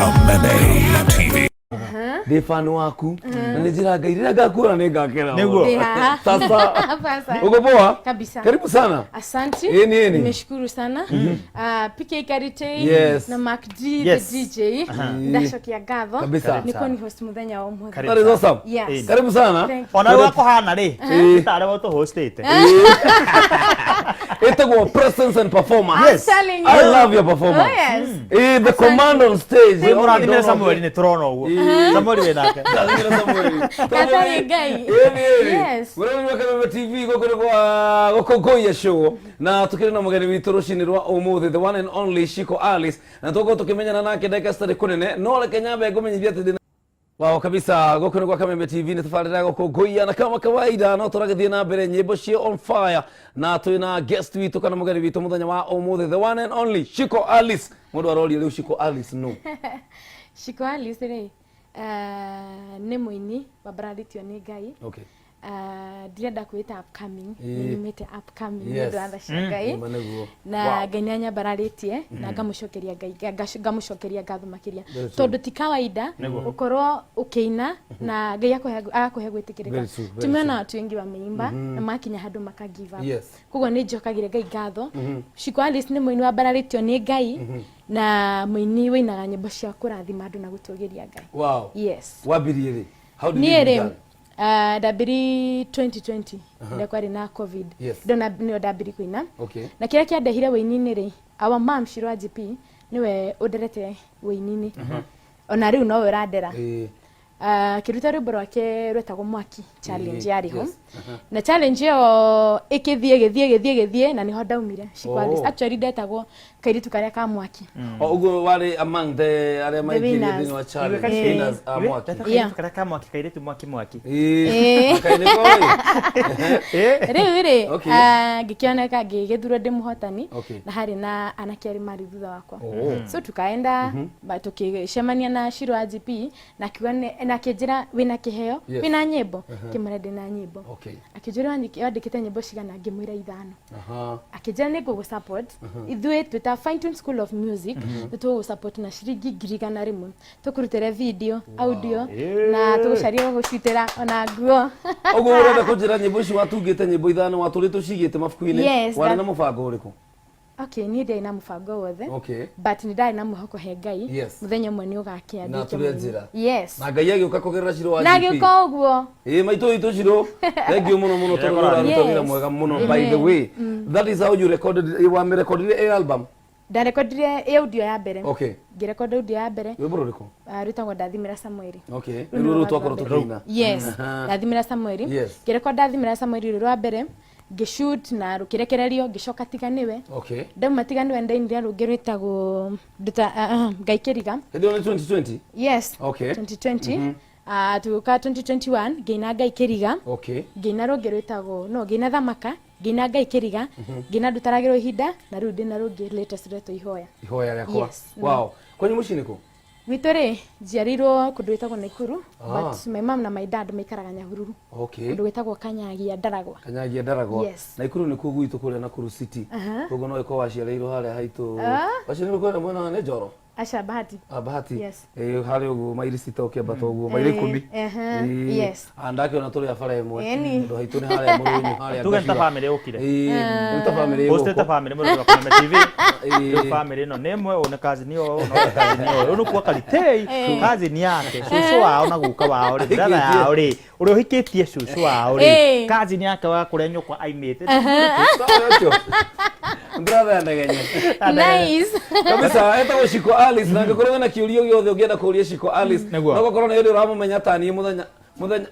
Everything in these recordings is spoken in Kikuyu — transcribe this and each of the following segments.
Kameme TV. Ndĩ fan waku na nĩ njĩra Ngai rĩrĩa ngakuona nĩ ngakena. Nĩguo. Ndĩ haha. Sasa Hapa uko poa? Kabisa. Karibu sana. Asante. Ĩni, ĩni. Nimeshukuru sana. PK Karite na Mark D the DJ. Ndacokia ngatho. Kabisa. Nĩkuo nĩ host mũthenya wa ũmũthĩ. Karibu That is sana. awesome. Yes. Karibu sana. Thank you. Ona rä wakåhana rä tarä wa tå hostete. Ĩtagwo presence and performance. Yes. Telling you. I love your performance. Oh, yes. The command on stage. Må rathimä Samueli nä tå rona å guo Samueli wä nake. Rathimĩra Samueli. Gathari Ngai. Ĩni. Yes. Mũrori wa Kameme TV, gũkũ nĩ gwa gũkũngũiya show na tũkĩrĩ na mũgeni witũ rũcinĩ rwa ũmũthĩ, the one and only Shiko Alice, na tũgũkorwo tũkĩmenyana nake ndagĩka citarĩ kũnene, no reke nyambe ngũmenyithia atĩ ndĩna Wao kabisa, gũkũ nĩ gwa Kameme TV, nĩ tabarĩra ya gũkũngũiya na kama kawaida no tũragĩthiĩ na mbere nyĩmbo cio on fire, na twĩna guest witũ kana mũgeni witũ mũthenya wa ũmũthĩ, the one and only Shiko Alice. Mũndũ aroria rĩu, Shiko Alice no? Shiko Alice rĩ, nĩ mũini wambararĩtio nĩ Ngai. Ndirenda kwĩta upcoming, nĩ nyumĩte upcoming nĩ ũndũ wa tha cia Ngai. Nĩma nĩguo. Na Ngai nĩ anyambararĩtie na ngamũcokeria Ngai, ngamũcokeria ngatho makĩria Very true. tondũ ti kawaida gũkorwo ũkĩina na Ngai agakũhe gwĩtĩkĩrĩka. Very true, very Tumeona watu wengi wameimba na makinya handũ maka give up. Koguo nĩ njokagĩria Ngai ngatho. Shiko Alice nĩ mũini wambararĩtio nĩ Ngai na mũini wĩinaga nyĩmbo cia kũrathima andũ na gũtũgĩria Ngai. Wambirie rĩ? How did you Niĩ rĩ, begin? Ndambiri 2020 rĩrĩa kwarĩ na COVID. Ndona nĩyo ndambiri kũina. Na kĩrĩa kĩandehire wĩini-inĩ rĩ, our mom Shiro wa GP nĩwe ũnderete wĩini-inĩ, ona rĩu nowe ũrandera. Akĩruta rwĩmbo rwake rwetagwo Mwaki Challenge, yarĩ ho. Na challenge ĩyo ĩkĩthiĩ ĩgĩthiĩ ĩgĩthiĩ ĩgĩthiĩ na nĩho ndaumire Shiko Alice. Actually ndetagwo kairĩtu karĩa ka mwaki. O ũguo warĩ among the arĩa maingĩrire winners. thĩinĩ wa challenge, winners a Mwaki. Karä ka mwaki kairä tu mwaki mwaki. Kainĩ koĩ. Rĩu rĩ, ngĩkĩoneka ngĩgĩthurwo ndĩ mũhotani. Na harĩ na anake arĩ marĩ thutha wakwa. So tukaenda tũkĩcemania na Shiro wa GP na akiuga na akĩnjĩra wĩna kĩheo, wĩna nyĩmbo. Ngĩmwĩra ndĩna nyĩmbo. Akĩnjĩra wandĩkĩte nyĩmbo cigana? Ngĩmwĩra ithano. Akĩnjĩra nĩ ngũgũ support, ithuĩ twĩta Fine Tune School of Music, nĩ tũgũgũ support na ciringi 100,000, tũkũrutĩre video, audio na tũgũcarie gũgũcutĩra ona nguo. Ũguo ũrenda kũnjĩra nyĩmbo ici watungĩte, nyĩmbo ithano watũrĩte ũcigĩte mabuku-inĩ? Yes, Warĩ na mũbango ũrĩkũ? Okay, niĩ ndiarĩ na mũbango wothe, but nĩ ndarĩ na mwĩhoko he Ngai, mũthenya ũmwe nĩ ũgakĩa Na nduĩke tũrĩ mũini. njĩra. Na Ngai agĩũka kũgerera Shiro wa Na GP. agĩũka ũguo. Ĩĩ, maitũ witũ Shiro, thank you mũno mũno tondũ nĩ ũraruta wĩra mwega mũno. By the way, that is how you recorded, wamĩrekondire ĩ album? Ndarekondire ĩ audio ya mbere. Ngĩrekonda audio ya mbere. Rwĩmbo rũrĩkũ? Rwĩtagwo Ndathimĩra Samueli. Okay, Rũu nĩruo nĩruo rũu twakorwo rwa mbere. tũkĩina. Yes. Ndathimĩra Samueli. Ngĩrekonda Ndathimĩra Samueli rũrũ rwa mbere, ngĩshoot na rũkĩrekererio, ngĩcoka Tiganiwe. Ndauma Tiganiwe ndainire rũngĩ rwĩtagwo nduta Ngai Kĩriga. Hĩndĩ ĩyo nĩ 2020? Yes. 2020. Tũgĩũka 2021 ngĩina Ngai Kĩriga. Ngĩina rũngĩ rwĩtagwo no ngĩina Thamaka, ngĩina Ngai Kĩriga, ngĩina Ndutaragĩrwo Ihinda, na rĩu ndĩna rũngĩ latest rwetwo Ihoya. Ihoya Rĩakwa. Yes. Wow, kwanyu mũciĩ nĩ kũ? Gwitũ rĩ, njiarĩirwo kũndũ gwĩtagwo Naikuru, Ah. but my mom na my dad maikaraga Nyahururu, kũndũ gwĩtagwo Kanyagia Ndaragwa. Kanyagia Ndaragwa. Yes. Naikuru nĩkuo gwitũ kũrĩa Nakuru City. Koguo no ĩkorwo waciarĩirwo harĩa haitũ. Waciarĩirwo kũrĩa mwena wa nĩ Njoro? Aca, Bahati. Ah, Bahati. Yes. Ĩ, harĩa ũguo mairi 6 ũkĩambata ũguo, mairi 10. Ah, ndakĩona tũrĩ a bara ĩmwe. Tondũ haitũ nĩ harĩa mũrũinĩ harĩa Tuge nĩ ta Ngacira. bamĩrĩ ũkire. Ĩ, nĩ ta bamĩrĩ Hostete ĩgũkũ. bamĩrĩ mũrori wa Kameme TV. Rĩu bamĩrĩ ĩno nĩ ĩmwe, ũyũ nĩ cousin ũyũ, na ũyũ nĩ cousin ũyũ. Ũyũ nĩ kuwa Karitei, cousin yake, cũcũ wao na guka wao rĩ, brother yao rĩ, ũrĩa ũhikĩtie cũcũ wao rĩ, cousin yake wa kũrĩa nyũkwa aimĩte. Sawa ũcio. Brother Ndegenye. Nice. Kabisa, etagwo Shiko Alice, na angĩkorwo wĩna kĩũria gĩothe ũngĩenda kũria Shiko Alice, no gũkorwo nĩ hĩndĩ ũramũmenya taniĩ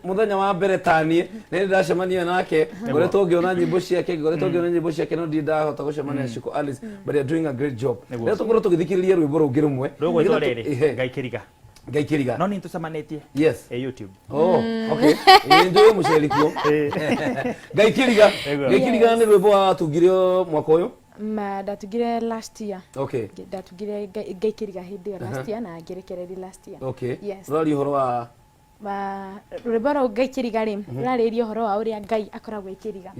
mũthenya wa mbere taniĩ nĩ ndacemania nake, ngoretwo ngĩona nyĩmbo ciake, ngoretwo ngĩona nyĩmbo ciake, no ndirĩ ndahota gũcemania na Shiko Alice, but they are doing a great job. Rĩu tũkorwo tũgĩthikĩrĩria rwĩmbo rũngĩ rũmwe. Rũgwĩtwo Nĩgetha rĩrĩ, Ehe. Ngai Kĩriga. Ngai Kĩriga. No nĩ tũcemanĩtie. YouTube. Oh, okay. Ĩĩ, njũĩ mũceri kuo. Ngai Kĩriga. Nĩguo. Ngai Kĩriga nĩ rwĩmbo watungire mwaka ũyũ? Ma ndatungire last year. Ndatungire Ngai Kĩriga hĩndĩ ĩyo last year na ngĩrekereria last year. Rũraria ũhoro wa Ma rwĩmbo rũu Ngai Kĩriga rĩ, rũrarĩrĩria ũhoro wa ũrĩa Ngai akoragwo ĩkĩriga.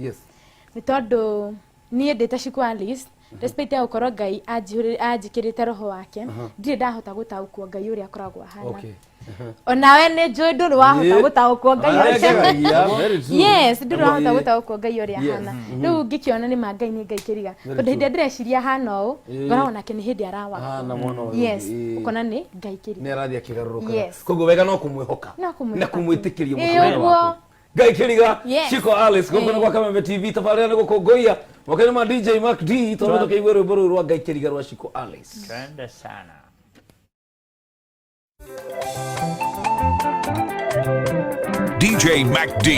Nĩ tondũ niĩ ndĩ ta Shiko Alice Despite ya gũkorwo Ngai anjĩkĩrĩte roho wake, ndirĩ ndahota gũtaũkwo Ngai ũrĩa akoragwo ahana. Onawe nĩ njũĩ ndũrĩ wahota gũtaũkwo Ngai ũrĩa. Arekereria, very true. Yes, ndũrĩ wahota Ĩĩ. gũtaũkwo Ngai ũrĩa ahana. Rĩu ngĩkĩona nĩ ma Ngai nĩ Ngai kĩriga. Very Tondũ hĩndĩ true. ĩrĩa ndĩreciria ahana ũũ, ngoragwo nake nĩ hĩndĩ arawaka. Ahana mwena ũyũ Yes, ũngĩ. ũkona nĩ Ngai kĩriga. Nĩ arathiĩ akĩgarũrũkaga. Yes. Koguo wega no kũmwĩhoka. No kũmwĩhoka Na tu. kũmwĩtĩkĩria Ĩĩ, mũtũrĩre ũguo. waku. Ngai kĩriga. Yes. Shiko Alice gũkũ nĩ gwa Kameme TV, tabarĩra nĩ gũkũngũiya moko-inĩ ma DJ Mark D, tondũ tũkĩigua rwĩmbo rũu rwa Ngai kĩriga rwa Shiko Alice. Twende sana. DJ Mac D.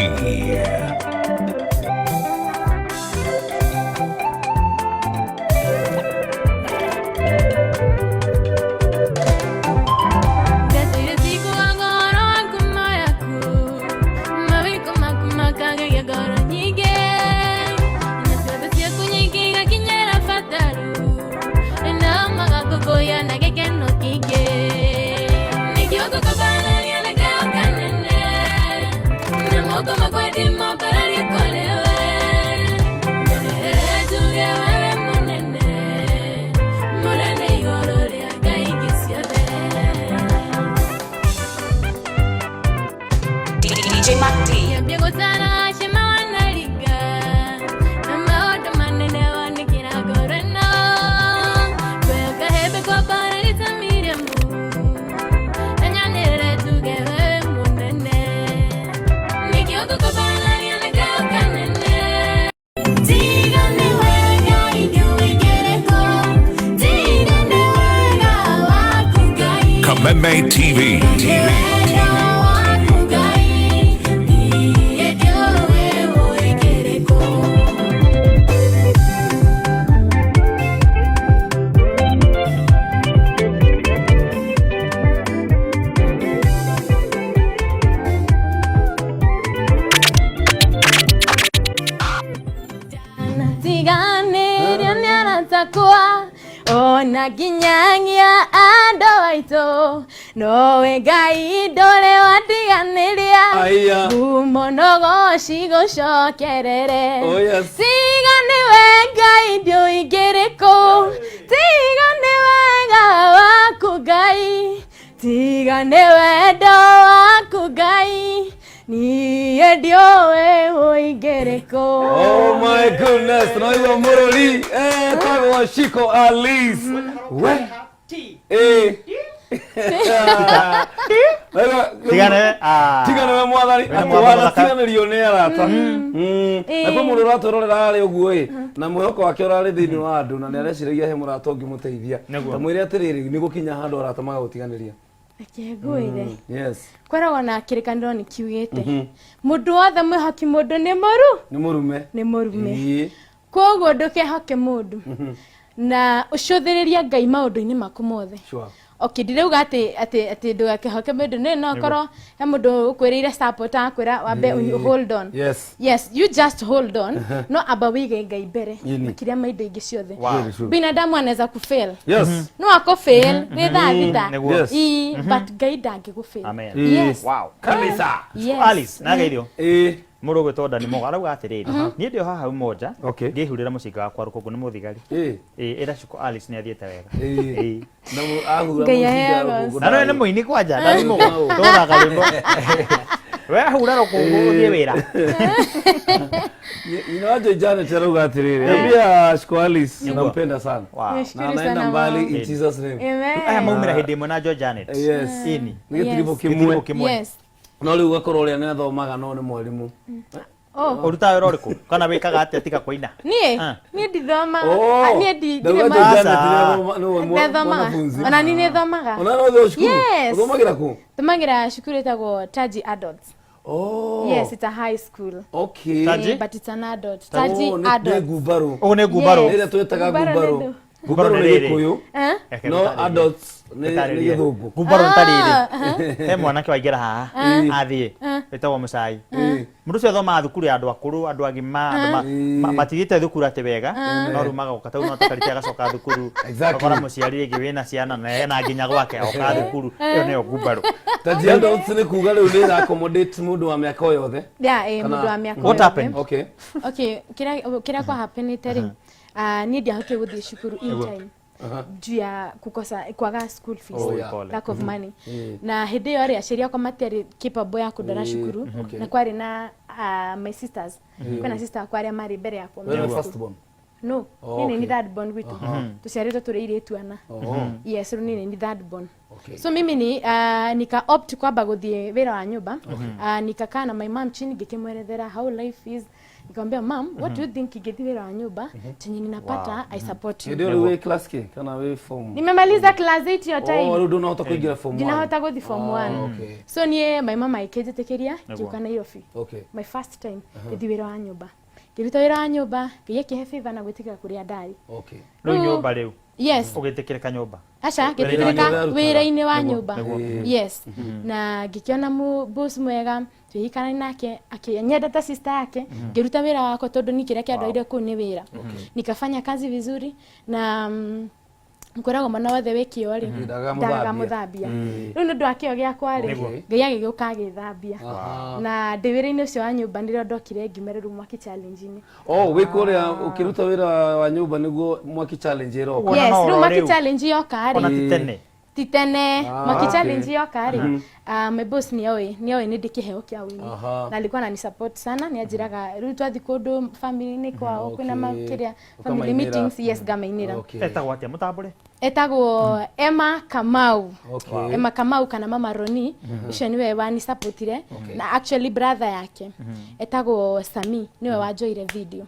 Ndatũire sikuwa ngoro waku moyaku, mawĩko maku makagagia ngoro nyingĩ, na ciothe ciaku nyingĩ igakinyĩra bataru, nao magakũkũya na gĩkeno kĩingĩ. Nĩkĩo ngũkũbarĩria na kĩo kanene, na moko makwa ndĩmambararie kũrĩ we. Nyanĩrĩre njuge wewe mũnene, mũnene igũrũ rĩa ngai ingĩ ciothe. DJ Mac D. Niambie gũtara cema wanariga, na maũndũ manene wanĩkĩra ngoro ĩno. Ngũyo kahembe kwambararĩte Miriamu, na nyanĩrĩre njuge wewe mũnene. Nĩkĩo ngũkũbarĩria na kĩo kanene. Tiga nĩ wega ingĩwĩkĩrĩko, tiga nĩ wega waku Ngai. Kameme TV. TV. Waku Ngai, niĩ ndiũĩ ũingĩrĩkũ. Tiganĩria nĩ aratakwa ona nginyagia andũ aitũ, nowe Ngai ndũrĩ wandiganĩria. Aya. Ngumo nogoci gũcokerere. Oh, yes. Tiga nĩwe Ngai ndiũingĩrĩkũ, tiga nĩ wega waku Ngai, tiga nĩ wendo waku Ngai, niĩ ndiũĩ ũingĩrĩkũ. Oh my goodness, tunaigua mũrũri tagwo Shiko Alice. We. Eh. Tigane, ah. Tigane we mwathani, Wena atĩ mwathani mũthaka. wanatiganĩrio nĩ arata. Na kwĩ mũndũ ũratwĩrorera harĩa ũguo ĩ, na mwĩhoko wake ũrarĩ thĩinĩ wa andũ na nĩ areciragia he mũrata ũngĩmũteithia. Nĩguo. Ta mwĩre atĩrĩrĩ, nĩ gũkinya handũ arata magagũtiganĩria. Reke ngwĩre, Yes. koragwo na kĩrĩkanĩro nĩ kiugĩte mũndũ wothe mwĩhoki mũndũ nĩ mũru, Nĩ mũrume. nĩ mũrume. Ĩĩ. Koguo ndũkehoke mũndũ na ũcũthĩrĩrie Ngai maũndũ-inĩ maku mothe. Sure. Okay, ndirauga atĩ atĩ atĩ ndũgakehoke mũndũ, nĩ no korwo he mũndũ ũkwĩrĩire support agakwĩra wambe hold on. Yes. Yes, you just hold on, no amba wĩige Ngai mbere Yeni. makĩria ma indo ingĩ ciothe. Very true. Binadamu anaweza kufail, Yes. no akũfail nĩ thaa thita. Nĩguo. Yes. Ii, but Ngai ndangĩgũfail. Amen. Yes. Wow. Kabisa. Yes. Alice, nageithio. Ĩĩ. Mũndũ ũgwĩtwo Dani Mogo arauga atĩrĩrĩ, niĩ ndĩ o haha Umoja, Okay. ngĩhurĩra mũcinga wakwa rũkũngũ nĩ mũthigari. Ĩĩ. Ĩĩ, ĩra Shiko Alice nĩ athiĩte wega. Ĩĩ. Ĩĩ. Na ahura Ngai mũcinga aheagwo. rũkũngũ Na no nĩ mũini kwanja, Dani Mogo. Tũraga rwĩmbo. We hura rũkũngũ ũthiĩ wĩra. Nyina wa Joy Janet arauga atĩrĩrĩ, ambia Shiko Alice nampenda sana. Wow. Na Nashukuru anaenda sana mbali mama. in Jesus name. Amen. Aya maumĩra hĩndĩ ĩmwe na Joy Janet. Yes. Ĩni. Nĩ gĩtiribũ Yes. kĩmwe. Gĩtiribũ kĩmwe. Yes. No rĩu ũgakorwo ũrĩa nĩ athomaga no nĩ mwarimũ. Oh. Ũrutaga wĩra ũrĩkũ? Kana wĩkaga atĩa tiga kũina? Niĩ Ah. niĩ ndithomaga. Oh, Ah, niĩ ndirĩ ndauga ma- Joy Janet Aca. nĩwe Ndathomaga. mwanafunzi. Ona niĩ nĩthomaga. Ona no ũthiĩ cukuru? Yes. Ũthomagĩra kũ? Thomagĩra cukuru ĩtagwo Taji Adults. Oh. Yes, it's a high school. Okay. Taji? But it's an adult. Taji Oh, nĩ Adults. ngumbarũ. Ũguo nĩ ngumbarũ. Yes. Ĩrĩa twĩtaga Ngumbarũ nĩ ngumbarũ. ndũ. Ngumbarũ Ngumbarũ nĩ nĩ rĩrĩ. Gĩkũyũ. Eh? Reke No gũtarĩrie. adults nĩ nĩ Gũtarĩrie. Gĩthũngũ. Ngumbarũ nĩ ta rĩrĩ. Ah, aha. He mwanake waingĩra haha athiĩ wĩtagwo Mũcai. Mũndũ ũcio athomaga thukuru ya andũ akũrũ, andũ agima, andũ matigĩte thukuru atĩ wega, no rĩu magoka tau no takarite agacoka thukuru. Exactly. Ũgakora mũciari rĩngĩ wĩna ciana na ena nginya gwake oka thukuru. Ĩyo nĩyo ngumbarũ. Taji adults nĩ kuga rĩu nĩ ĩra accommodate mũndũ wa mĩaka o yothe. Yeah, Kana- mũndũ wa mĩaka What yothe. happened? Okay. Okay, kĩrĩa kwa happenĩte rĩ, Niĩ ndiahotire gũthiĩ cukuru in time juu ya kukosa kwaga school fees. Oh, yeah. Pole. Lack of money. Eh. Na hĩndĩ ĩyo rĩ, aciari akwa matiarĩ capable ya kũndwara cukuru. Na kwarĩ na my sisters, kwĩna sister akwa arĩa marĩ mbere yakwa. Wewe first born? No. Oh, Niĩ nĩ okay. third born gwitũ, tũciarĩtwo tũrĩ airĩtu ana. Oh. Yes, rĩu niĩ nĩ third born. Okay. So mimi ni nika opt kwamba gũthiĩ wĩra wa nyũmba. Nikakaa na my mom chini, ngĩkĩmwerethera how life is, nikamwambia, "Mom, what do you think? Ingĩthiĩ wĩra wa nyũmba, chenye ninapata, I support you." Hĩndĩ ĩyo rĩu wĩ class K kana wĩ form? Nimemaliza class 8 hiyo time. Oh, rĩu ndũnahota kũingĩra form 1. Ndinahota gũthiĩ form 1. Okay. So niĩ my mama ĩkĩnjĩtĩkĩria, ngĩũka Nairobi. My first time ngĩthiĩ wĩra wa nyũmba, ngĩruta wĩra wa nyũmba, Ngai akĩhe favor na gwĩtĩkĩra kũrĩa ndarĩ. Rĩu Rĩu- nyũmba rĩu? Yes. Ũgĩtĩkĩrĩka nyũmba? Aca, Wĩra-inĩ ngĩtĩkĩrĩka ũrĩa arutaga. wĩra-inĩ wa nyũmba. Yes, na ngĩkĩona boss mwega, twĩhikarani nake, akĩnyenda ta sister yake. Ngĩruta wĩra wakwa tondũ ni kĩrĩa kĩandwarire kũu nĩ wĩra. Nikafanya kazi vizuri na kwĩragwo mwana wothe wĩ kĩo rĩ, Ndagaga ndagaga mũthambia. mũthambia. Rĩu nĩ ũndũ wa kĩo gĩakwa rĩ, Ngai agĩgĩũka agĩthambia. Na ndĩ wĩra-inĩ ũcio wa nyũmba nĩrĩo ndokire ngiumĩra rĩu Mwaki Challenge-inĩ. Oh, wĩ kũrĩa ũkĩruta wĩra wa nyũmba nĩguo Mwaki Challenge ĩroka? Ona Yes. no Rĩu oro Mwaki rĩu. Challenge yoka Ona rĩ, ti tene. Ti tene. Mwaki Challenge yoka rĩ, my boss nĩoĩ nĩ ndĩ kĩheo kĩa ũini. Na alikuwa ananisupport sana, nĩ anjĩraga rĩu twathiĩ kũndũ family-inĩ kwao kwĩna kĩrĩa family Ũkamainĩra. meetings, yes, ngamainĩra. Etagwo atĩa mũtambũre? Etagwo Emma Kamau. Emma Kamau kana Mama Roni, ũcio nĩwe wanisupportire. Na actually brother yake etagwo Sami nĩwe wanjoire video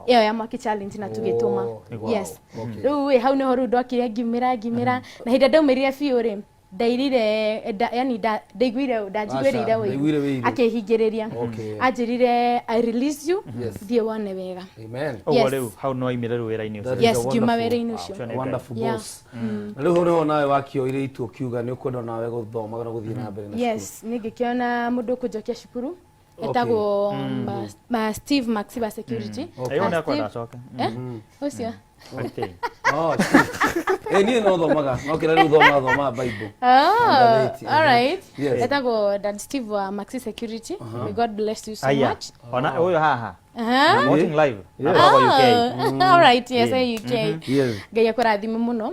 ĩyo ya Mwaki Challenge na tũgĩtũma. Oh, Yes, rĩu ĩ hau nĩho rĩu ndokire ngiumĩra na hĩndĩ ĩrĩa ndaumĩrire biũ rĩ, ndairire yani ndaiguire ndanjiguĩrĩire Aca, ndaiguire ũiru wĩiru. akĩhingĩrĩria. Anjĩrire, "I release you." Thiĩ wone wega. Amen. Ũguo Yes. rĩu hau no aimire rĩu wĩra-inĩ That ũcio? is Yes, a ngiuma wonderful- wĩra-inĩ ũcio. Ũcio nĩ Ngai. Wonderful boss. Na rĩu hau nĩho nawe wakĩoire itua ũkiuga nĩ ũkwenda nawe gũthoma na gũthiĩ na mbere na cukuru. Yes, nĩ ngĩkĩona mũndũ ũkũnjokia cukuru etagwo Steve Maxiba Security. Ĩyo Ah, nĩ akwenda Steve- acoke. Eh? Ũcio. Karitei. Oh, Steve. Eh, niĩ no thomaga no kĩrĩa rĩu thomaga thomaga Bible. Oh, Ngathĩti, all right. Yes. Etagwo Dad Steve wa Maxi Security. May God bless you so Aya. much. Ona ũyũ haha. Uh-huh. Watching live. Akoragwo UK. Oh, all right, yes, UK. Ngai akũrathime mũno.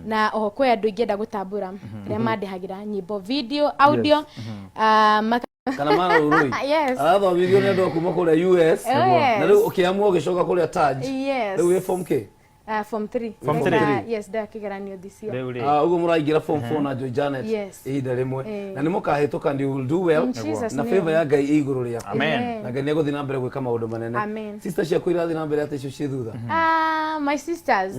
Na oho kwĩ andũ ingĩenda gũtambũra arĩa mandĩhagĩra nyĩmbo, video, audio, Kana mara rũrũi. Yes. Arathomithio nĩ andũ a kuma kũrĩa US. Oh, yes. Na rĩu ũkĩamua ũgĩcoka kũrĩa Taj. Yes. Rĩu wĩ form K? Form 3. Form three. Yes, ndakĩgeranio this year. Rĩu rĩ. Ah, ũguo mũraingĩra form 4 na Joy Janet Yes. ihinda rĩmwe. Eh. Na nĩ mũkahĩtũka and you will do well. In Jesus' Na name. favor ya Ngai ĩ igũrũ rĩaku. Amen. Na Ngai nĩ egũthiĩ na mbere gwĩka maũndũ manene. Amen. Sister ciaku irathiĩ na mbere atĩ icio ciĩ thutha? Ah, my sisters,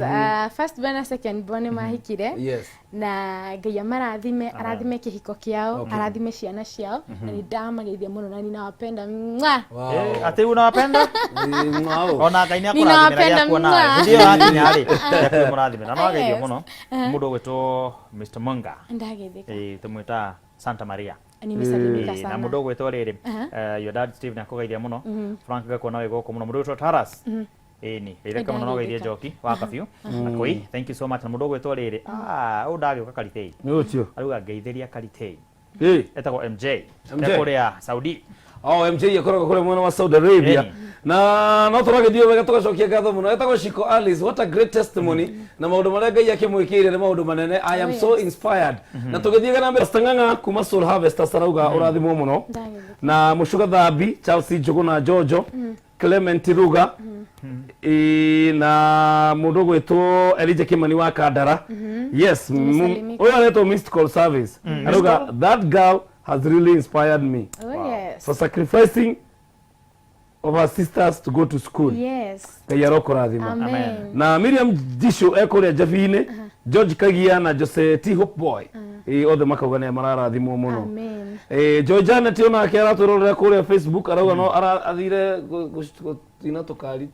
first born na second born nĩ mahikire. Na Ngai amarathime, arathime kĩhiko kĩao, arathime ciana ciao, na nĩ ndamageithia mũno na ninawapenda. Mwah! Wow. Eh, atĩ unawapenda? Eh, wow. Ona Ngai nĩ akũrathimĩra Ninawapenda gĩakuo nawe. mwah. Hĩndĩ ĩyo yakinya rĩ, nĩ mũrathimĩra. Na no ageithio Yes. mũno mũndũ ũgwĩtwo Mr. Munga. Ndageithĩka. Eh, tũmwĩta Santa Maria. Nimesalimika Eh, na sana. mũndũ ũgwĩtwo rĩrĩ, your dad Steve nĩ akũgeithia mũno. Frank ngakuona wĩ gũkũ mũno. Mũndũ ũgwĩtwo Taras. Ĩni, geithĩka mũno na ũgeithie Nĩndageithĩka. Njoki wa Kabiũ. Akũi, thank you so much. Na mũndũ ũgwĩtwo rĩrĩ, ah, ũyũ ndagĩũka Karitei. Nĩ ũcio. Arauga ngeithĩria Karitei. Eh. Etagwo MJ. MJ. E kũrĩa Saudi. Oh, MJ akoragwo kũrĩa mwena wa Saudi Arabia. Ĩni. Na no tũragĩthiĩ wega tũgacokia ngatho mũno. Etagwo Shiko Alice. What a great testimony. Na maũndũ marĩa Ngai akĩmwĩkĩire nĩ maũndũ manene. I am Oh, so inspired. Na tũgĩthiĩ na mbere, Pastor Ng'ang'a kuma Soul Harvesters arauga ũrathimwo mũno. Ndageithĩka. Na Mũcuga Thambi, Charles Njũgũ na Jojo, Clement Ruga, na mũndũ ũgwĩtwo Elijah Kimani wa Kandara. Yes, Nimesalimika. ũyũ aretwo Mystical Service. Arauga that girl has really inspired me Oh, yes. for sacrificing of her sisters to go to school. Ngai arokũrathima. Amen. Na Miriam Jishu ekũrĩa Njabi-inĩ, George Kagia na Jose T Hope Boy. Othe makauga nĩ mararathimwo mũno. Amen. Joy Janet onake aratwĩrorera kũrĩa Facebook, arauga no athire gũtina tũkari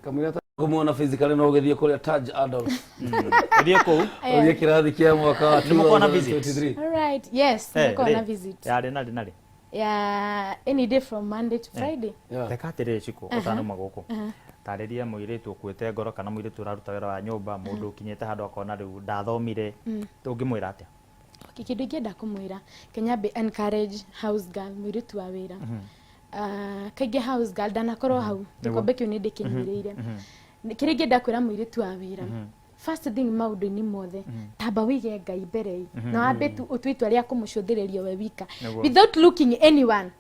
kamũira kũmuona physically no ũgĩthiĩ kũrĩa Taj Adults. Ũthiĩ kũu. Ũthiĩ kĩrathi kĩa mwaka wa Nĩ mũkoragwo na visit? 2023. All right. Yes, Eh, nĩkoragwo na rĩ. visit. Yarĩ narĩ narĩ? Ya any day from Monday to Friday. Reka atĩrĩrĩ Shiko, ũtanuma gũkũ tarĩria mũirĩtu ũkuĩte ngoro kana mũirĩtu ũraruta wĩra wa nyũmba, mũndũ ũkinyĩte handũ akona rĩu ndathomire, ũngĩmwĩra atĩa? Okay, kĩndũ ingĩenda kũmwĩra, Kenya be encourage house girl, mũirĩtu wa wĩra. Kaingĩ house girl ndanakorwo hau gĩkombe kĩu nĩ ndĩkĩnyuĩrĩire. Kĩrĩa ingĩenda kwĩra mũirĩtu wa wĩra, first thing, maũndũ-inĩ mothe, tamba wĩige Ngai mbere na wambe tu ũtue itua rĩa kũmũcũthĩrĩria we wika without looking anyone,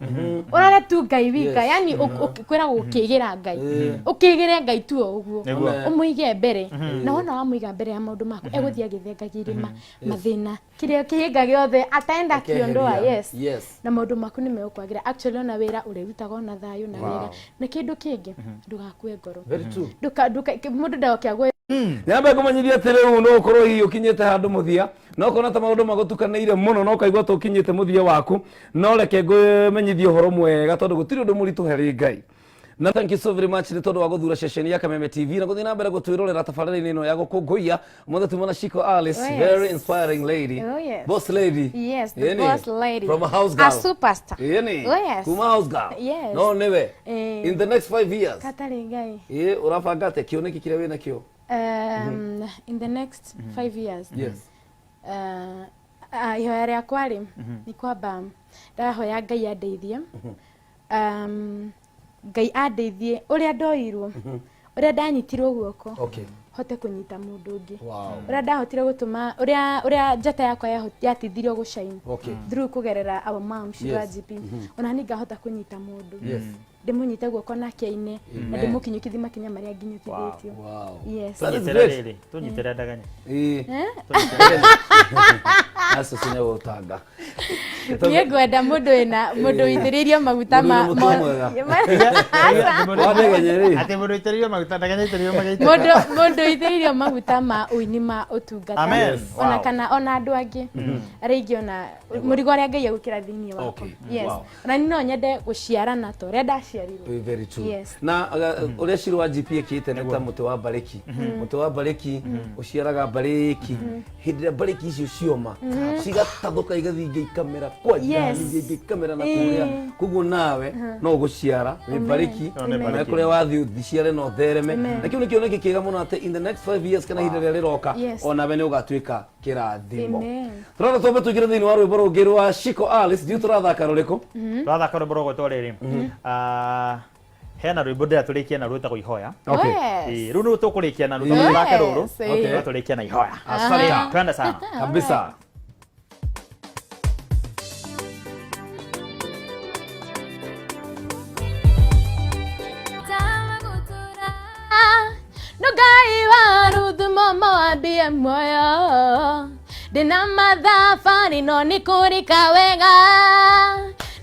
ũrore tu Ngai wika. Yani kwĩragwo ũkĩgĩra Ngai, ũkĩgĩre Ngai tu o ũguo. Ũmũige mbere, na wona wamũiga mbere ya maũndũ maku, egũthiĩ agĩthengagia irĩma, mathĩna, kĩrĩa kĩhĩnga gĩothe ataenda kĩondoa. Yes. Na maũndũ maku nĩ megũkwagĩra. Actually, ona wĩra ũrĩrutaga ona thayũ na wega. Na kĩndũ kĩngĩ, ndũgakue ngoro. Very true. Nduka nduka mũndũ ndagoke agwe. Nyambe ngũmenyithia atĩ rĩu no ũkorwo hihi ũkinyĩte handũ mũthia, no ũkona ta maũndũ magũtukanĩire mũno, no ũkaigua ta ũkinyĩte mũthia waku, no reke ngũmenyithie ũhoro mwega, tondũ gũtirĩ ũndũ mũritũ harĩ Ngai. Na thank you so very much nĩ tondũ wa gũthura ceceni ya Kameme TV na gũthiĩ na mbere gũtwĩrorera tabarĩra-inĩ ĩno ya gũkũngũiya. Ũmũthĩ tuma na Shiko Alice. Oh, yes. Very inspiring lady. Oh, yes. Boss lady. Yes, the Yeni. boss lady. From a house A girl. superstar. Yeni. Oh, yes. Kuma house girl. Yes. No nĩwe. Eh. In the next 5 years. Katarĩ Ngai. Ĩ, ũrabanga atĩa? Kĩoneki kĩrĩa wĩna kĩo? In the next 5 years, ihoya rĩakwa rĩ, nĩ kwamba ndahoya Ngai andeithie, Ngai andeithie ũrĩa ndoirwo, ũrĩa ndanyitirwo guoko, hote kũnyita mũndũ ũngĩ, ũrĩa ndahotire gũtũma, ũrĩa njata yakwa yatithirio gũshine through kũgerera our mom Shiro GP, ona niĩ ngahota kũnyita mũndũ, ndĩmũnyite guoko nake aine na ndĩmũkinyũkithie makinya marĩa nginyũkithĩtio. Yes. That is Tũnyitĩre great. rĩrĩ, tũnyitĩre ndaganya. Ĩ. Acio cinya gũtanga. Niĩ ngwenda mũndũ wĩna, mũndũ wĩitĩrĩirio maguta ma Mũndũ wĩna mũtwe mwega. Wandegenye rĩ. Atĩ mũndũ ũitĩrĩirio maguta, ndaganya aitĩrĩirio magaitĩka. Mũndũ wĩitĩrĩirio maguta ma ũini, ma ũtungata. Amen. Ona kana ona andũ angĩ arĩa ingĩ, ona mũrigo ũrĩa Ngai egwĩkĩra thĩinĩ wakwa. Yes. Ona niĩ no nyende gũciarana ta ũrĩa ndaciarirwo. Very true. Yes. Na ũrĩa Shiro wa GP ĩkĩte nĩ ta mũtĩ wa mbarĩki. Mũtĩ wa mbarĩki ũciaraga mbarĩki. Hĩndĩ ĩrĩa mbarĩki icio cioma, cigatathũka, igathiĩ ingĩ ikamera kwa jirani, ingĩ ingĩ ikamera na kũrĩa. Koguo nawe no ũgũciara wĩ mbarĩki, No, nĩ na mbarĩki. kũrĩa wathiĩ ũthiciare na ũthereme. Na kĩu nĩ kĩoneki kĩega mũno atĩ in the next 5 years, kana ihinda rĩrĩa rĩroka, onawe nĩ ũgatuĩka kĩrathimo. Amen. Tũrona twambe tũingĩre thĩinĩ wa rwĩmbo rũngĩ rwa Shiko Alice. Ndiũ tũrathaka rũrĩkũ? Tũrathaka rwĩmbo rũgwĩtwo rĩrĩ. Ah, hena rwĩmbo ndĩra tũrĩkie na rwĩtagwo Ihoya. Yes. Ĩĩ, rĩu nĩruo tũkũrĩkia naruo, tondũ tũthake rũrũ. Tũrĩkie na Ihoya. Asante. Twende sana. Kabisa. No Ngai wa Ruthu momoambie muoyo, ndĩna mathabarĩ no nĩ kũrĩka wega,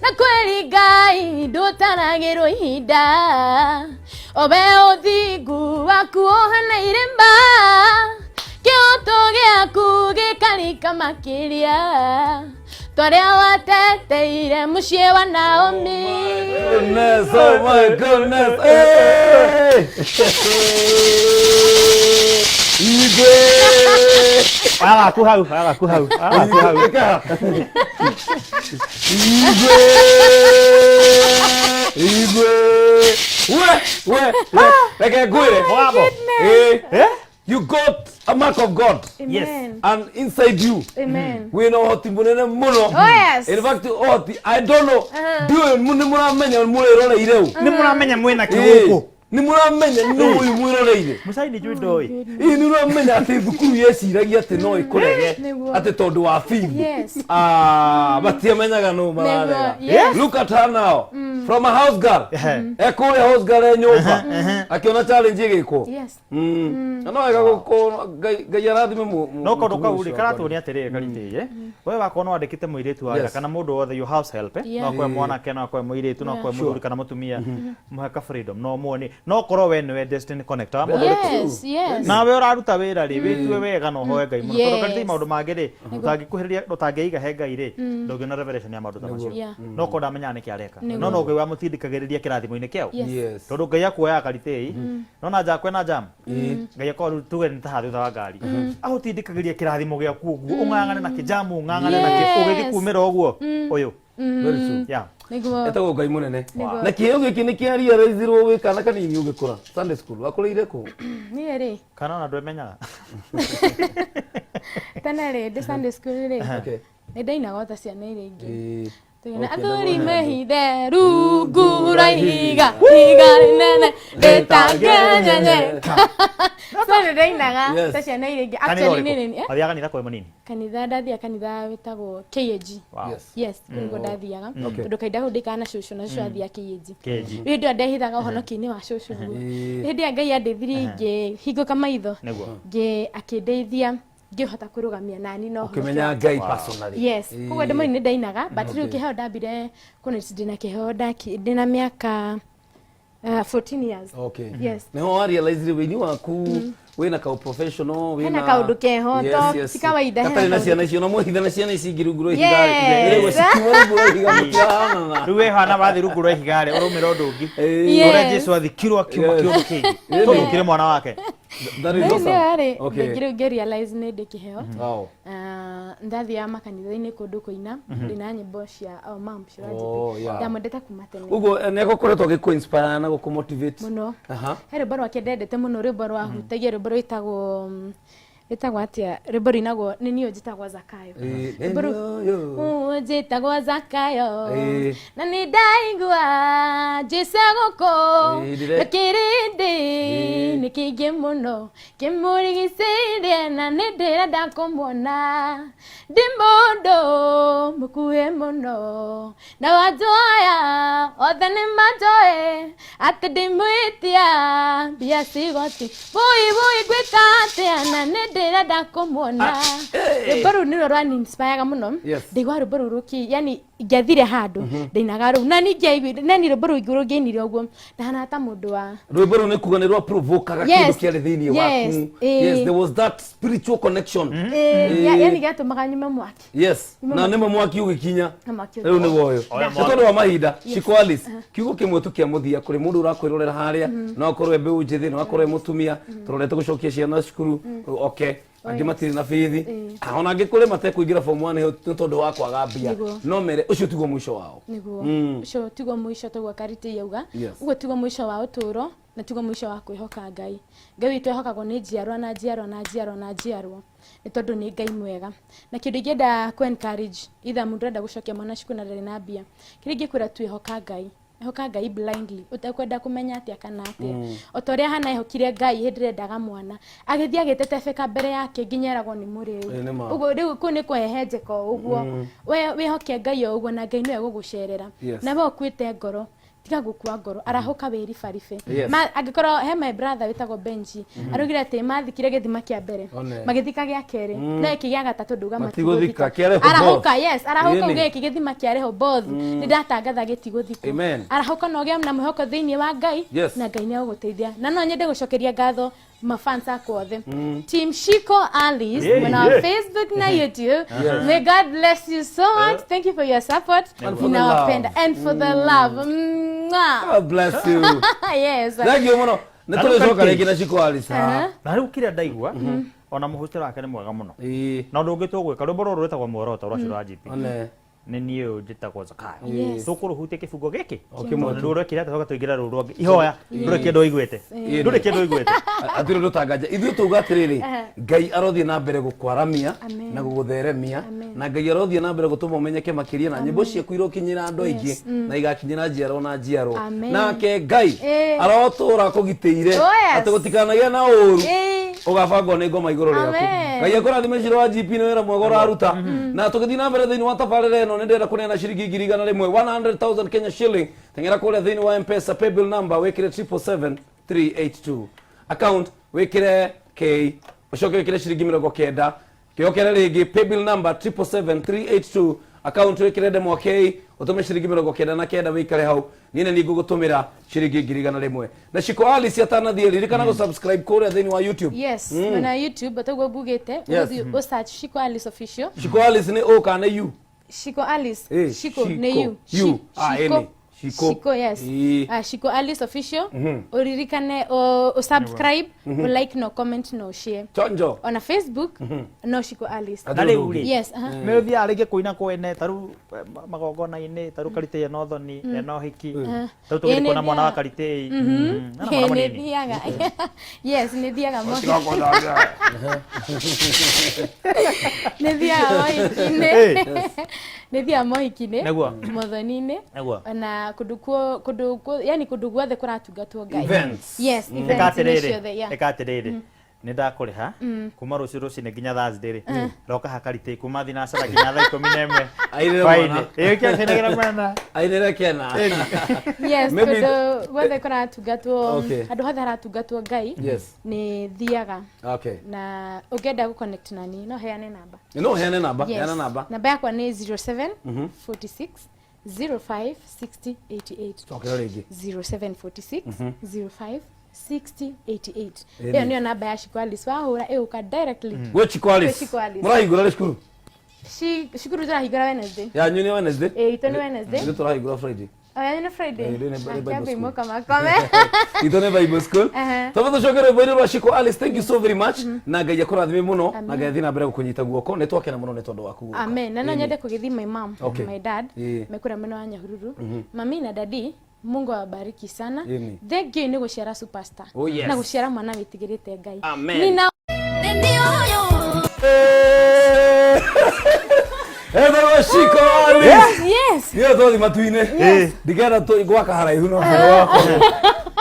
na kweri Ngai ndũtaragĩrwo ihinda, owe ũthingu waku ũhana irĩma, kĩhoto gĩaku gĩkarika makĩria twarĩa wateteire mũciĩ wa Naomi. Goodness, oh my goodness. Hey! Igwe! Oya gaku hau, oya gaku hau, oya gaku hau. Ĩka. Igwe! Igwe! We, we, we. Reke ngwĩre. Bravo. Eh, Eh? you got a mark of God Amen. and inside you Amen. wĩna ũhoti mũnene mũno. Oh, yes. In fact, ũhoti, I don't know, ndiũĩ nĩ mũramenya mũrĩroreire ũ. Nĩ mũramenya mwĩna Ĩĩ, kĩgũkũ. Nĩ mũramenya nĩ ũyũ mwĩroreire. Mũcai nĩ njũĩ ndoĩ. Ĩĩ, nĩ ũramenya atĩ thukuru yeciragia atĩ no ĩkũrege atĩ tondũ wa bithi. Ah, matiamenyaga nũ mararega. Look at her now, from a house girl, ekũrĩa house girl e nyũmba akĩona challenge ĩgĩkwo. Na no wega gũkũ Ngai Ngai arathime No kaũndũ mũtumia kau ũcio rĩ wakwa. karatuonia atĩrĩrĩ, karitĩye we wakorwo no wandĩkĩte mũirĩtu wa wĩra kana mũndũ wothe, your house help, no akorwo mwanake, no akorwo mũirĩtu, no akorwo mũthuri kana mũtumia, mũhe ka freedom, no muone no korwo we nĩwe destiny connector wa mũndũ ũrĩkũ. Nawe ũraruta wĩra rĩ, wĩtue wega na ũhoe Ngai mũno, tondũ karitĩi maũndũ mangĩ rĩ ũtangĩkuhĩrĩria, ũtangĩiga he Ngai rĩ, ndũngĩona revelation ya maũndũ ta macio. No korwo ndamenyaga nĩkĩ areka, no Ngai wamũtindĩkagĩrĩria kĩrathimo-inĩ kĩao, tondũ Ngai akuoyaga karitĩi nona nja kwĩna jam, Ngai akorwo rĩu tuge nĩ ta haha thutha wa ngari, agũtindĩkagĩria kĩrathimo gĩaku ũguo, ũng'ang'ane na kĩjamu, ũng'ang'ane na kĩ ũgĩthiĩ kumĩra ũguo ũyũ. Very true. Etagwo Ngai mũnene. Na kĩheo gĩkĩ nĩ kĩa realizirwo wĩ kana kanini ũgĩkũra Sunday school, wakũrĩire kũ? Niĩ rĩ, Kana ona ndwemenyaga. Tene rĩ, ndĩ Sunday school rĩ, nĩ ndainaga o ta ciana iria ingĩ. Tũgĩna Okay, athuri ndagũra. mehithe rungu rwa ihiga ihiga rĩnene rĩtangĩenyenyeka. So nĩ ndainaga Yes. ta ciana iria ingĩ. Kanitha Actually ũrĩkũ? nĩ nĩ Wathiaga kanitha kwĩ mũnini? Kanitha ndathiaga kanitha wĩtagwo KAG. Wow. Yes. Yes, kũu nĩkuo ndathiaga. Okay. Tondũ kahinda kau ndĩkaga na cũcũ na cũcũ athiaga KAG. KAG. Rĩu hĩndĩ ĩyo ndehithaga ũhonokio-inĩ wa cũcũ guo. Ĩĩ. Hĩndĩ ĩrĩa Ngai andeithirie ngĩhingũka maitho Nĩguo. ngĩ akĩndeithia ngĩhota kwĩrũgamia nani na ũhonokio Ũkĩmenya Ngai personally. Yes. Ĩĩ. Koguo ndĩ mũnini nĩ ndainaga, but rĩu Okay. kĩheo ndambire kũnotice ndĩna kĩheo ndĩna mĩaka 14 years. Okay. Yes. Nĩho wa realize wĩini waku wĩna kau professional wĩna Hena kaũndũ keho, to ti kawaida, hena gatarĩ na kaũndũ. ciana icio na mwehitha na ciana ici ingĩ rungu rwa ihiga Yes. rĩ cikiuma rungu rwa ihiga mũtiahanana. Rĩu we hana wathiĩ rungu rwa ihiga rĩ, ũraumĩra ũndũ ũngĩ. Ĩĩ. Yes. Ũrĩa Jesu athikirwo akiuma Yes. kĩũndũ kĩngĩ. Yes. Tondũ ũkĩrĩ mwana wake. That is Rĩu awesome. nĩyo rĩ, Okay. ngĩ rĩu ngĩ realize nĩ ndĩ kĩheo. Wow. Ndathiaga makanitha-inĩ kũndũ kũina ndĩna nyĩmbo cia our mom cia Oh, yeah. ndamwendete kuma tene. Ũguo nĩ egũkoretwo agĩkũ-inspire na gũkũ-motivate. Mũno. Aha. He rwĩmbo rwake ndendete mũno, rwĩmbo rwahutagia, rwĩmbo rwĩtagwo rwĩtagwo atĩa, rwĩmbo rũinagwo nĩ niĩ njĩtagwo Zakayo. Ĩĩ, Rwĩmbo rũu nĩ ũyũ. Ũũ njĩtagwo Zakayo Ĩĩ. na nĩ ndaigua Jesũ gũkũ Ĩĩ, ndĩre- na kĩrĩndĩ Ĩĩ. nĩ kĩingĩ mũno kĩmũrigicĩirie na nĩ ndĩrenda kũmuona ndĩ mũndũ mũkuhĩ mũno na andũ aya othe nĩ manjũĩ atĩ ndĩmwĩtia mbia cigoti bũi bũi ngwĩka atĩa na nĩ ndĩrenda kũmuona. Rwĩmbo rũu nĩruo rwaninspireaga mũno. Yes. Ndaigua rwĩmbo rũu rũki yani ingĩathire handũ ndainaga rũu na ningĩaiguire na ni rwĩmbo rũu rũngĩainire ũguo ndahana ta mũndũ wa Rwĩmbo rũu nĩ kuga nĩ rwa provokaga kĩndũ Yes. kĩarĩ thĩinĩ Yes. waku. Ĩĩ. Yes, there was that spiritual connection. Ĩĩ, yani gĩatũmaga nyume mwaki. Yes. Na nĩmo mwaki ũgĩkinya. Na mwaki Rĩu nĩguo ũyũ. Oya Nĩ mwaki. tondũ wa mahinda, Shiko Alice, kiugo kĩmwe tu kĩa mũthia kũrĩ mũndũ ũrakwĩrorera harĩa, no akorwo e mbeũ njĩthĩ, no akorwo e mũtumia, tũrorete gũcokia ciana cukuru, okay, angĩ matirĩ na bithi, ona angĩ kũrĩ matekũingĩra form 1 nĩ tondũ wa kwaga mbia. Nĩguo. No mere ũcio tiguo mũico wao. Nĩguo ũcio tiguo mũico toguo karĩtĩ yauga. Yes. Ũguo tiguo mũico wa ũtũũro na tiguo mũico wa kwĩhoka Ngai. Ngai witũ ehokagwo nĩ njiarwa na njiarwa na njiarwa na njiarwa nĩ tondũ nĩ Ngai mwega. Na kĩndũ ingĩenda kũ encourage either mũndũ ũrenda gũcokia mwana cukuru na ndarĩ na mbia, kĩrĩa ingĩkwĩra tu ĩhoka Ngai, ĩhoka Ngai blindly ũtekwenda kũmenya atĩa kana atĩa. O ta ũrĩa Hana ehokire Ngai hĩndĩ ĩrĩa endaga mwana, agĩthiĩ agĩtetebeka mbere yake nginya eragwo nĩ mũrĩu. Ĩĩ, nĩ ma. Ũguo rĩu kũu nĩ kũhehenjeka o ũguo. We wĩhoke Ngai o ũguo na Ngai nĩwe gũgũcerera. Yes. Na we ũkuĩte ngoro, tiga gũkua ngoro, arahũka wĩribaribe. Yes. Angĩkorwo he my brother wĩtagwo Benji, araugire atĩ mathikire gĩthima kĩa mbere, One. magĩthika gĩa kerĩ, no gĩkĩ gĩa gatatũ ndauga Matigũthika, matigũthika. kĩa Rehoboth. Arahũka, yes, arahũka Ĩni. uge gĩkĩ gĩthima kĩa Rehoboth nĩ ndatangatha gĩtigũthikwo. Amen. Arahũka na ũgĩe na mwĩhoko thĩinĩ wa Ngai Yes. na Ngai nĩ egũgũteithia. Na no nyende gũcokeria ngatho mafans akwa othe, Team Shiko Alice, Yeah, mwena wa yeah. Facebook na YouTube. May God bless you so much. Thank you for your support. And for the Ninawapenda. love. And for the love. Mwah. God bless you. Yes. Thank you mũno. Nĩ Na rĩu tũrĩcoka Karĩtĩ. rĩngĩ na Shiko Alice. Aha. Na rĩu kĩrĩa ndaigua ona mũhutĩro wake nĩ mwega mũno. Ĩĩ. Na ũndũ ũngĩ tũgwĩka rwĩmbo rũrũ rwĩtagwo muoroto rwa Shiro wa GP. One. Nĩ niĩ ũyũ njĩtagwo Zakayo. Yes. Tũkũrũhutia kĩbungo gĩkĩ. O kĩmwe Tondũ tu. nĩ rũrekire atĩa tũingĩra rũrũ rũngĩ. Ihoya ndũrĩ kĩndũ ũiguĩte. Ndũrĩ kĩndũ ũiguĩte. Atirĩ ũndũ tanganja ithuĩ tauga atĩrĩrĩ, Ngai arothiĩ na mbere gũkwaramia Amen. na gũgũtheremia, Amen. na Ngai arothiĩ na mbere gũtũma ũmenyeke makĩria na nyĩmbo ciaku irokinyĩra andũ aingĩ na igakinyĩra njiarwo na njiarwo. Amen. Nake Ngai Ĩĩ. arotũra kũgitĩire Oh, yes. atĩ gũtikanagĩe na ũru Ĩĩ. ũgabangwo nĩ ngoma igũrũ rĩaku. Amen. Ngai akũrathime Shiro wa GP nĩ wĩra mwega ũraruta. Na tũgĩthiĩ na mbere thĩinĩ wa tabarĩra ĩno nĩ ndĩrenda kũneana ciringi 100,000, 100,000 Kenya shilling. Teng'era kũrĩa thĩinĩ wa M-Pesa paybill number wĩkĩre 777,382, account wĩkĩre K, ũcoke wĩkĩre ciringi 90. Kĩokere rĩngĩ, paybill number 777,382, account wĩkĩre ndemwa K, ũtũme ciringi 99 wĩikare hau niĩ nĩ ngũgũtũmĩra ciringi 100,000. Na Shiko Alice atanathiĩ, ririkana gũ-subscribe kũrĩa thĩinĩ wa YouTube. Yes, na YouTube toguo ngugĩte, Yes. ũgũthiĩ ũ search Shiko Alice Official. Shiko Alice nĩ O kana nĩ U? Shiko Alice. Eh, Shiko Shiko. nĩ U. U. Ah, Shiko. ĩni. Shiko. Shiko, yes. Ĩĩ. Ah, Shiko Alice Official. Ũririkane ũ subscribe, ũ like no comment no share. Chonjo. Ona Facebook no Shiko Alice. Na rĩu rĩ, Yes, aha. nĩ ũthiaga rĩngĩ kũina kwene ta rĩu magongona-inĩ, ta rĩu Karitĩ ena ũthoni, ena ũhiki, ta rĩu tũgĩthiĩ Ĩĩ, kuona mwana wa nĩ Karitĩ. Ena mwana Ĩĩ, nĩ mũnini. thiaga. Yes, nĩ thiaga mohiki. Nĩ thiaga mohiki-inĩ. Nĩ thiaga mohiki-inĩ, Nĩguo. mothoni-inĩ, Nĩguo. ona kũndũ kuo kũndũ kuo yani kũndũ guothe kũratungatwo Ngai. Events. Yes, Ĩka events nĩ atĩrĩrĩ, ciothe, yeah. ĩka atĩrĩrĩ, nĩ ndakũrĩha kuma rũciũ rũcinĩ nginya Thursday rĩ, roka hakarĩtĩ kuma thinacara nginya thaa 11. Airĩre Hwaĩ-inĩ. mwana. Ĩĩ, kĩakenagĩra mwana. Ainĩre kena. Yes, Maybe- kũndũ guothe kũratungatwo, Okay. handũ hothe haratungatwo Ngai, Yes. nĩ thiaga. Okay. Na ũngĩenda gũ-connect na niĩ no heane namba. No heane namba, Yes. heana namba. Namba yakwa nĩ 07 46 05 60 88. Cokera rĩngĩ. 0746 05 60 88. Ĩni. Ĩyo nĩyo namba ya Shiko Alice, wahũra ĩgũka directly. Gwĩ Chiko Alice. Gwĩ Chiko Alice. Mũrahingũra rĩ cukuru? Cukuru tũrahingũra Wednesday. Yanyu nĩ Wednesday? Ĩĩ, itũ nĩ Wednesday. Ithuĩ tũrahingũra Friday. Oh, yanyu nĩ Friday? Ĩĩ, nĩ Bible Kĩambe school. imoka makome. Itũ nĩ Bible school. Ehe. Twambe tũcoke rwĩmbo-inĩ rwa Shiko Alice, thank you so very much. Na Ngai akũrathime mũno, na Ngai athiĩ na mbere gũkũnyita guoko. Nĩ twakena mũno nĩ tondũ waku gũka. Amen. Na no Ĩni. nyende kũgĩthi my mom, Okay. my dad, Ĩĩ. mekũrĩa mwena wa Nyahururu. Mami na daddy, Mungu awabariki sana. Ĩni. Thank you nĩ gũciara superstar. Oh, yes. Na gũciara mwana wĩtigĩrĩte Ngai. Amen. Nina Etagwo Shiko Alice. Yes. Niĩ twathi matu-inĩ. Ndikenda gwaka haraihu no harĩa wakorwo.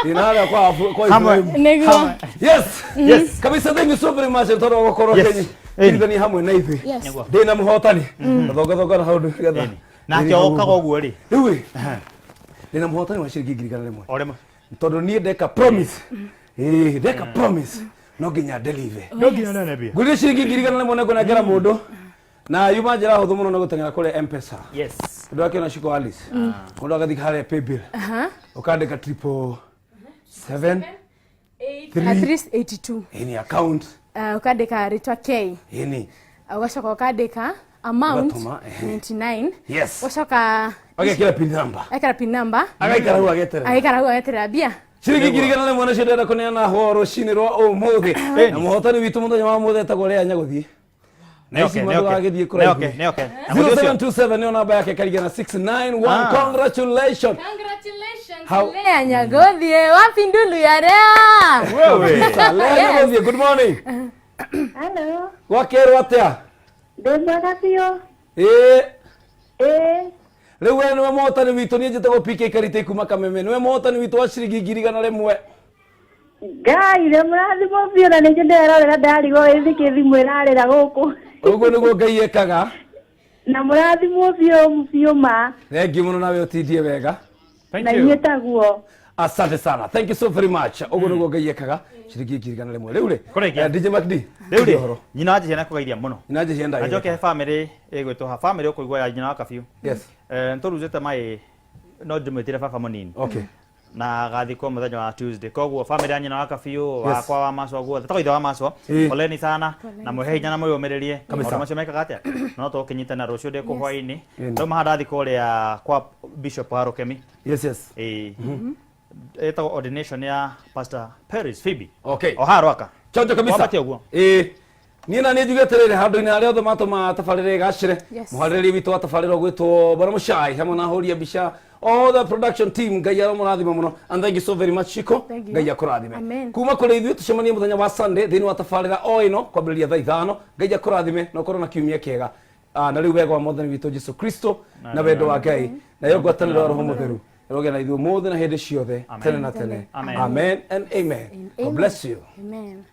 Ndĩna harĩa kwa Hamwe. Ibrahim. Nĩguo. Yes. Yes. Kabisa, thank you so very much tondũ wa gũkorwo Yes. Kenya. Ĩni. Tirithania hamwe na ithuĩ. Yes. Nĩguo. Ndĩna mũhotani. Gathongathonga na hau nĩgetha. Nake okaga ũguo rĩ. Rĩu ĩ, ndĩna mũhotani wa ciringi 100,000. O rĩmwe. Tondũ niĩ ndeka promise. Ĩĩ, ndeka promise no nginya deliver. No nginya nene mbia. Ngũrire ciringi 100,000 nĩngũnengera mũndũ. Na yuma njĩra hũthũ mũno nĩ gũteng'era kũrĩa M-Pesa. Yes. Ũndũ akĩona Shiko Alice. Mũndũ agathiĩ harĩa paybill. Ũkandĩka 777 At least 82. Ĩni account. Ũkandĩka rĩtwa K. Ĩni. Ũgacoka ũkandĩka amount Ũgatũma, ehe. 99. Yes. Ũgacoka Agekĩra pin number. ekĩra pin number. Agaikara hau ageterera. Agĩikara hau ageterera mbia. Ciringi 100,000 nacio ndĩrenda kũneana hwa rũcinĩ rwa ũmũthĩ. Na mũhotani witũ mũthenya wa ũmũthĩ etagwo Lea Nyagũthiĩ. Na ici Nĩoke, mũndũ nĩoke. agĩthiĩ kũraihu. Nĩoke, nĩoke. Na mũthĩ ũcio. 0727 nĩyo namba yake karigana 691. Ah. Congratulations. Congratulations. How- Lea Nyagothie, wapi ndulu ya Lea? Wewe. Lea Nyagũthiĩ, good morning. Hello, Gwakerwo atĩa? ndĩ mwega biũ. Ĩĩ. Ĩĩ, Rĩu we nĩwe mũhotani witũ, niĩ njĩtagwo PK Karite kuma Kameme. Nĩwe mũhotani witũ wa ciringi 100,000. Ngai nĩ mũrathimo biũ na nĩkĩo ndĩrerorera ndarigwo ĩ nĩkĩ thimũ ĩrarĩra gũkũ. Ũguo nĩguo Ngai ekaga. Na mũrathimwo biũ biũ ma. Thengiũ mũno nawe ũtindie wega. Thank Na you. inyuĩ taguo. Asante sana. Thank you so very much. Ũguo nĩguo Ngai ekaga. Ciringi 100,000. Rĩu rĩ. Kũrĩkia. DJ MacD. Rĩu rĩ, ũhoro. nyina wa Njihia nĩakũgeithia mũno. Nyina Njihia Na njoke ndagĩrĩka. he bamĩrĩ ĩgwĩtwo ha bamĩrĩ ũkũigua ya nyina wa Kabiũ. Yes. Nĩtũruzĩte maĩ no ndĩmwĩtire baba mũnini. Okay. Na agathikwo mũthenya wa Tuesday. Koguo bamĩrĩ ya nyina wa Kabiũ, Yes. wakwa wa Macwa guothe, tagwo ithe wa Macwa, Ĩĩ. poleni sana na mwĩhe hinya na mwĩyũmĩrĩrie. Kabisa. Maũndũ macio mekaga atĩa? No tũkĩnyitana rũciũ ndĩ kũ hwaĩ-inĩ. Ĩni. Ndauma haha ndathiĩ kũrĩa kwa Bishop wa Rũkemi. Yes, yes. Ĩĩ. Ĩtagwo ordination ya Pastor Paris Phoebe. Okay. O haha Rwaka. Chonjo kabisa. Wambatie ũguo. Ĩĩ. Niĩ na niĩ njuge atĩrĩrĩ handũ-inĩ harĩa othe matũmaga tabarĩra ĩgacĩre. Yes. Mũharĩrĩria witũ wa tabarĩra ũgwĩtwo Bwana Mũcai hamwe na ahũri a mbica all the production team Ngai aromũrathima mũno and thank you so very much Shiko. Thank you. Ngai akũrathime. Amen. Kuma kũrĩ ithuĩ tũcemanie mũthenya wa Sunday thĩinĩ wa tabarĩra o ĩno kwambĩrĩria thaa 5. Ngai akũrathime na ũkorwo na kiumia kĩega. Na rĩu wega wa Mwathani witũ Jesu Kristo na wendo wa Ngai nayo ngwatanĩro ya Roho Mũtheru ĩrogĩa na ithuĩ ũmũthĩ na hĩndĩ ciothe Amen. tene na tene. Amen. Amen and amen. God bless you. Amen.